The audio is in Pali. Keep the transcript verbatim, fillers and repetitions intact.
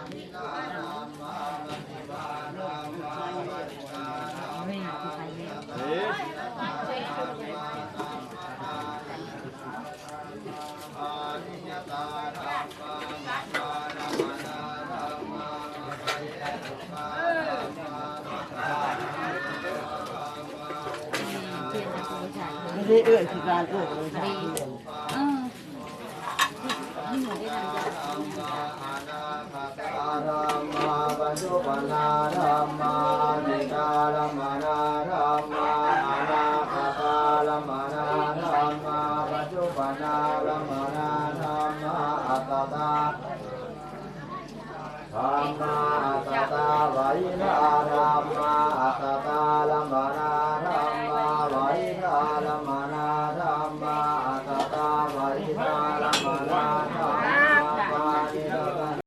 ไม่ได้เอื้อนคือการเอื้อนเลยค่ะ เออ ให้หนูได้ทำยา Dhammā, paccuppannā dhammā, antikālambhānā dhammā, anāgatālambhānā dhammā, paccuppannālambhānā dhammā, asattā dhammā, asattā bahiddhā dhammā, asatālambhānā